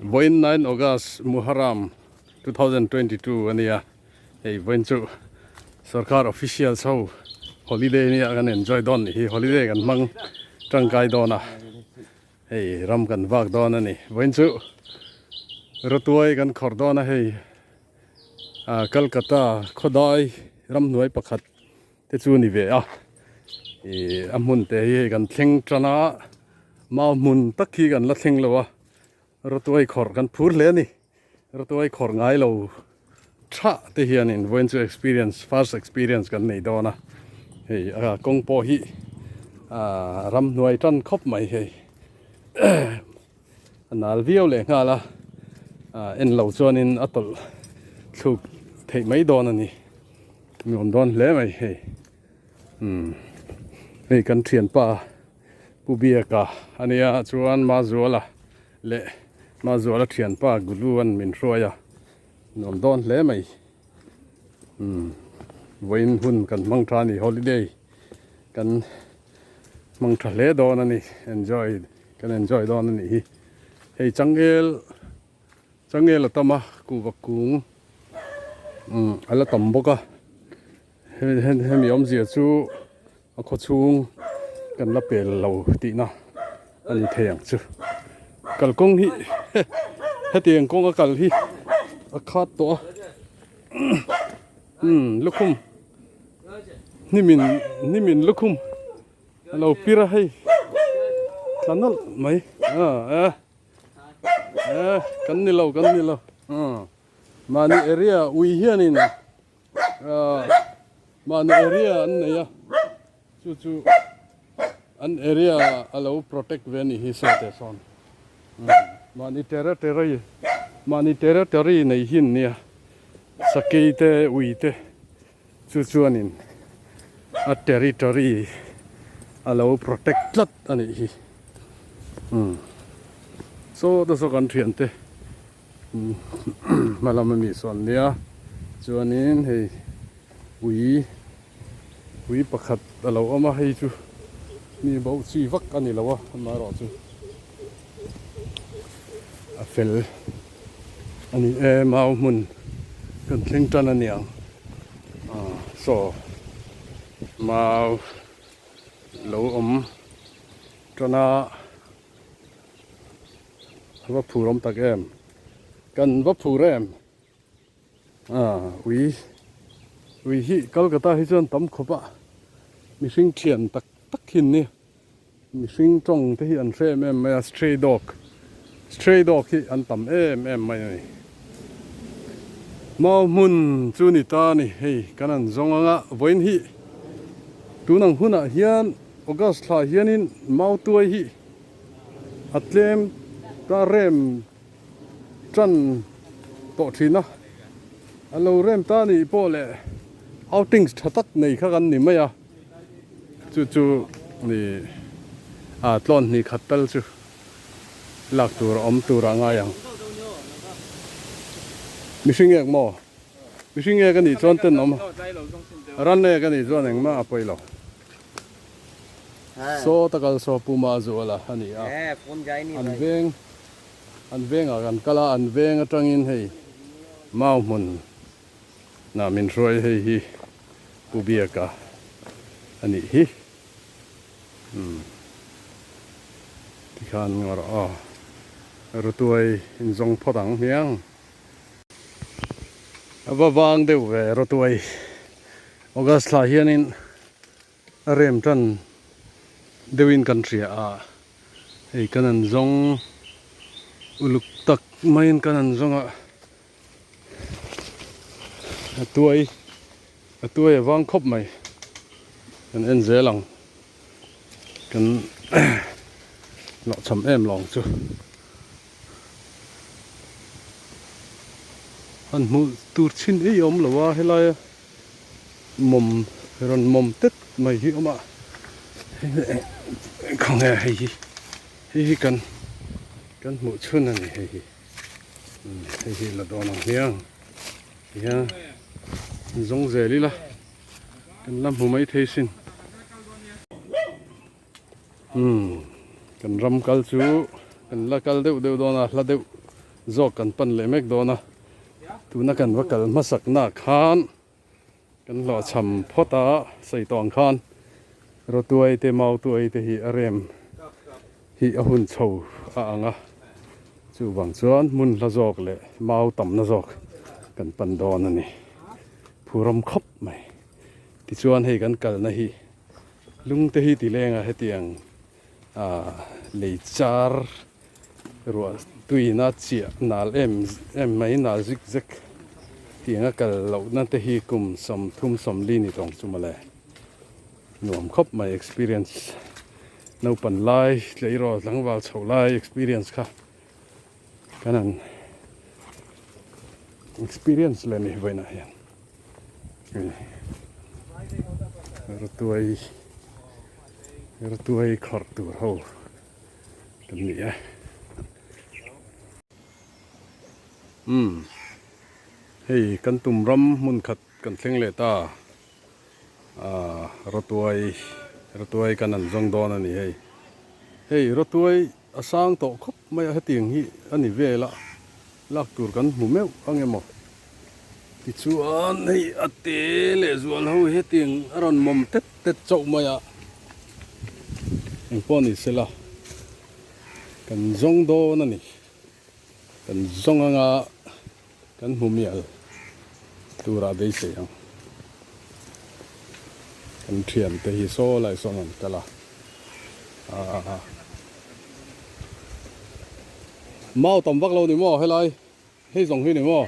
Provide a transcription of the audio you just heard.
Vawiin 9 August Muharram 2022 a nia, hei vawiin chu sorkar officials ho holiday nia kan enjoy dawn nih hi, holiday kan hmang tangkai dawn a, hei ram kan vak dawn a ni. Vawiin chu rawtuai kan khawrh dawn a hei Calcutta khawdai ramhnuai pakhat te chu a ni ve a, ih a hmun te hi hei kan thleng tan a, mau hmun tak hi kan la thleng lo a, rawtuai khawrh kan phur hle a ni, rawtuai khawrh ngai lo tha te hianin vawiin chu experience first experience kan nei dawn a, hei a kawng pawh hi ah ramhnuai tan khawp mai hei a nal viau leh nghal a, ah en lo chuanin a tawlh thluk theih mai dawn a ni. Nuam dawn hle mai hei umm hei kan thianpa Pu Biaka a nia chuan Mazuala leh Mazuala thianpa Gulu an min hruai a nuam dawn hle mai umm vawiin hun kan hmang tha a ni holiday kan hmang tha hle dawn a ni enjoy kan enjoy dawn a nih hi hei changel. Changel a tam a, kuhva kung umm a la tam bawk a, hemi awmzia chu a khaw chhung kan la pel lo tihna a ni thei ang chu. Kalkawng hi hetiang kawng a kal hi a khat tawh a, umm lukhum hnimin hnimin lukhum a lo pir a hei tla nawlh mai a. Eh, kan ni lo, kan ni lo. Mahni area ui hianin mahni area an nei a, chu chu an area a lo protect ve a nih hi saw teh sawn. Mahni territory, mahni territory nei hi an nia, sakei te ui te chu chuanin a territory a lo protect tlat a nih hi umm saw te saw kan thian te hma lam ami sawn nia chuanin hei ui ui pakhat a lo awm a hei chu mi bo chi vak a ni lo a amaherawhchu a fel. A ni e, mau hmun kan thleng tan a niang. Ah, saw mau lo awm tan a, a va phur awm tak em? Kan va phur em? Ah, ui, ui hi Kolkata hi chuan tam khawp a, mihring thian tak tak hi an ni. Mihring tawng te hi an hre em em mai a, stray dog, stray dog hi an tam em em mai a ni. Mau hmun chu ni ta a ni, hei kan an zawng ang a, vawiin hi tun ang hunah hian August thla hianin mau tuai hi a tlem ta rem tan tawh thin a, a lo rem ta nih pawh leh outings tha tak nei kha kan ni mai a. Chu chu ni a tlawn hnih khat tal chu lak tur a awm tur a ngai ang. Mihring ek maw? Mihring ek a nih chuan ten awm ran ek a nih chuan engmah a pawi lo. Saw takal saw Puma a zual a a ni a. An veng an vengah kan kal a, an veng atangin hei mau hmun Nah min hruai hei hi Pu Biaka a nih hi. Umm tikhan ngawr aw Rawtuai inzawng phawt ang hmiang. A va vang deuh ve Rawtuai August thla hianin a rem tan deuhin kan hria a, hei kan an zawng uluk tak maiin kan an zawng a. A tuai a tuai a vang khawp mai kan en zel ang kan hlawhchham em lawng chu han hmuh tur chhin ei awm lo a helai a mawm rawn mawm tet mai hi awm a khawnge hei hi hei hi kan kan hmuh chhun a ni hei hi. Hei hi la dawn ang hiang tihian zawng zel ila kan la hmu mai thei sin umm kan ram kal chu kan la kal deuh deuh dawn a hla deuh. zawk kan pan leh mek dawn a, tuna kan va kal hmasak na khan kan hlawhchham phawt a, sawi tawh ang khan Rawtuai te Mautuai te hi a rem hi a hun chho a ang a, chuvang chuan hmun hla zawk leh mau tamna zawk kan pan dawn a ni, phurawm khawp mai. Tichuan hei kan kalna hi lungte hi ti leng a hetiang ah lei char ruah tuina chiah nal em em mai nal zik zek tiang a kal lohna te hi kum 30 40 ni tawng chu mawle nuam khawp mai experience naupan lai tleirawl tlangval chhoh lai experience kha kan han experience leh ni vawiinah hian. Ratuai ratuai khawrh tur ho kan ni e. Umm hei kan tum ram hmun khat kan thleng leh ta ah ratuai ratuai kan an zawng dawn a ni hei. Hei ratuai a sang tawh khawp mai a hetiang hi a ni vel a lak tur kan hmu meuh ang emaw tichuan hei a te leh zual ho hetiang a rawn mawm tet tet chauh mai a engpawh ni sela kan zawng dawn a ni kan zawng anga kan hmu mial turah beisei ang kan thiante hi saw lai sawn an kal a aaa mau tam vak lo ni maw helai hei zawng hi ni maw.